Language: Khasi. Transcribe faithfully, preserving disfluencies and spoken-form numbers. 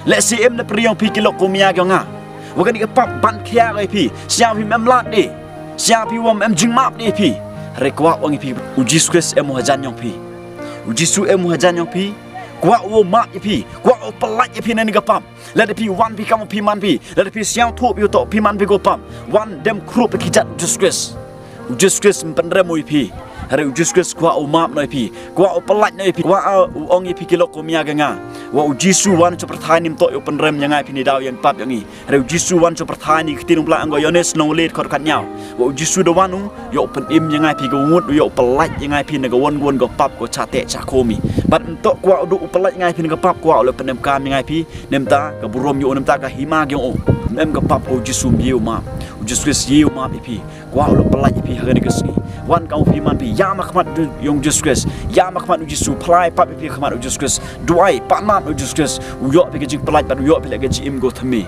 Lehse im na pyrshang phi ki lok kumne ïa nga. Wa kane ka pap ban khia ko ïa phi. Sha phi mem lad de. Sha phi wa mem jingmap de phi. Hynrei kwah ong ïa phi. U Jisu Khrist em u hajan ïong phi. U Jisu em u hajan ïong phi. Kwah u map ïa phi. Kwah u pyllait ïa phi na kane ka pap. Lada phi wan phi kam u phi man phi. Lada phi sha u thuh phi u toh phi man phi ko pap. Wan dem khrup ki jat u Jisu Khrist. U Jisu Khrist ym pynrem u ïa phi. Hynrei u Jisu Khrist kwah u map noh ïa phi. Kwah u pyllait noh ïa phi. Kwah u ong ïa phi ki lok kumne ïa nga. Wa u Jisu wan sha pyrthai ym toh ïa u pynrem ïa nga ïa phi ne daw ïa pap ïa ngi. Hynrei u Jisu wan sha pyrthai ne kti nong pla ong ko Ïoannis nong leit khot khat ñiaw. Wa u Jisu da wan u ïa u pynim ïa nga ïa phi ka wut u ïa u pyllait ïa nga ïa phi na ka won won ka pap ko cha te cha khomi. Bad ym toh kwah u du u pyllait ïa nga ïa phi na ka pap kwah u la pynim kam ïa nga ïa phi. Nemta ka burom ïa u nemta ka hima ïa u. Mem ka pap ko u Jisu ym ïa u map. U Jisu Khrist ïa u map ïa phi. Kwah u la pyllait ïa phi ha kane ka sngi. Wan kam u phi man phi ïa ma khmat ïong u Jisu Khrist. Ïa ma khmat u Jisu phlai pap ïa phi khmat u Jisu Khrist. Duwai pat man u Jisu Khrist. U ïoh phi ka jingpyllait bad u ïoh phi la ka jingim ko thymme.